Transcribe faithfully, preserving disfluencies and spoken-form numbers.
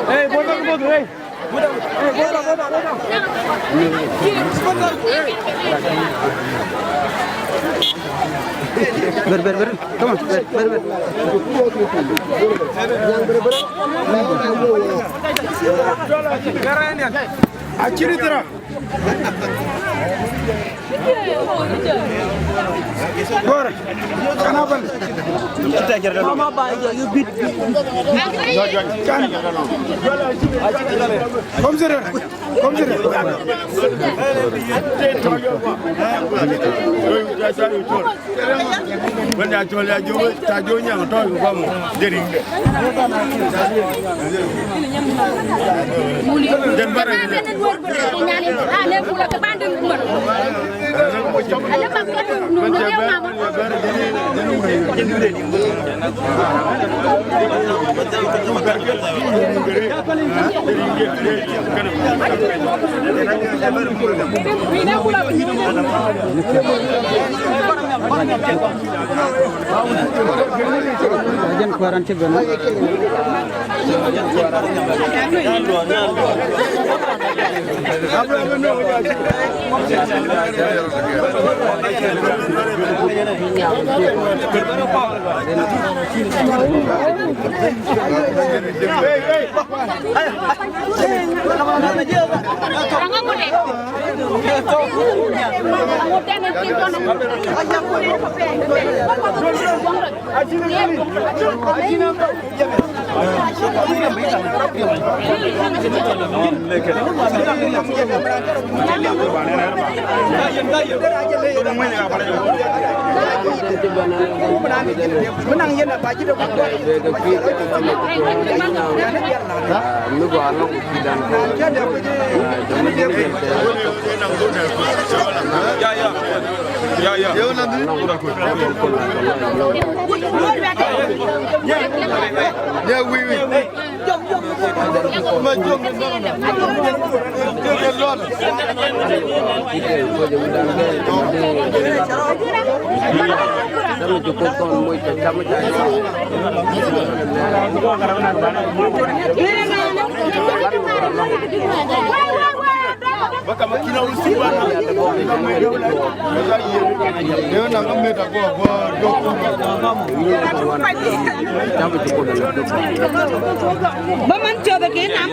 Hey, bota, bota, hey. Ber, ber, ber. Come on, ber, ber, ber. Actually, there are Gor, kana bal. Mama ba ya yu bit. Kan. Kom sira. Kom sira. Wanda chol ya jo, ta jo nyang to yu bamo. Jering de. Den bara. Jɛn kuaran ci ben. Ya, ya. Ya, ya. Ya, wi, wi. Bä man tiɔth ɛ kɛ nam.